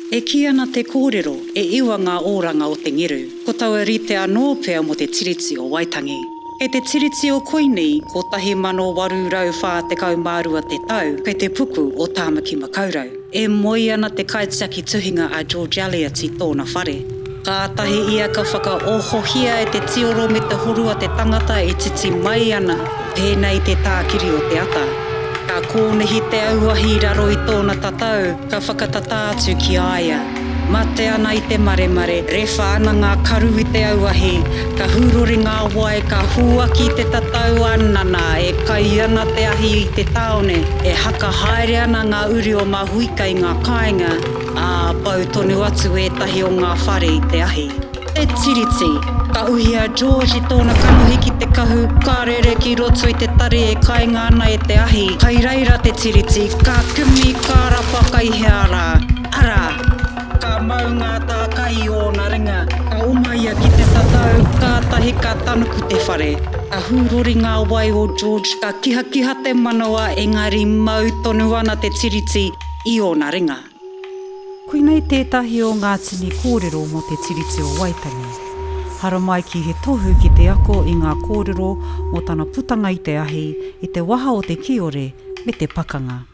E kī ana te kōrero, e iwa ngā oranga o te ngeru. Ko taua rite anō pea mō te Tiriti o Waitangi. Kei te Tiriti o Kuini, 1842 te tau, kei te puku o Tāmaki Makaurau. E moe ana te kaitiaki tuhinga a George Elliot i tōna whare. Kātahi ia ka whakaohohia e te tioro me te horu a te tangata e titi mai ana, pēnei i te tākiri o te ata. Ka kōnihi te auahi i raro i tōna tatau, ka whakatata atu ki a ia. Mate ana i te maremare, rewha ana ngā karu i te auahi, ka hūrori ngā wai, ka huaki te tatau a nana, e kai ana te ahi i te tāone, e haka haere ana ngā uri o Mahuika i ngā kāinga, ā, pau tonu atu ētahi o ngā whare i te ahi. Te Tiriti. Ka uhi a George i tōna kanohi ki te kahu, ka rere ki roto i te tari e kainga ana e te ahi. Kai reira te Tiriti, ka kimi, ka rapa kai hea rā. Arā! Ka mau ngā tākai i ōna ringa, ka oma ia ki te tatau, kātahi ka tanuku te whare. Ka hūrori ngā wai o George, ka kihakiha te manawa engari mau tonu ana te Tiriti i ōna ringa. Koinei tētahi o ngā tini kōrero mō te Tiriti o Waitangi. Haramai ki he tohu ki te ako i ngā kōrero mō tana putanga i te ahi, i te waha o te kiore me te pakanga.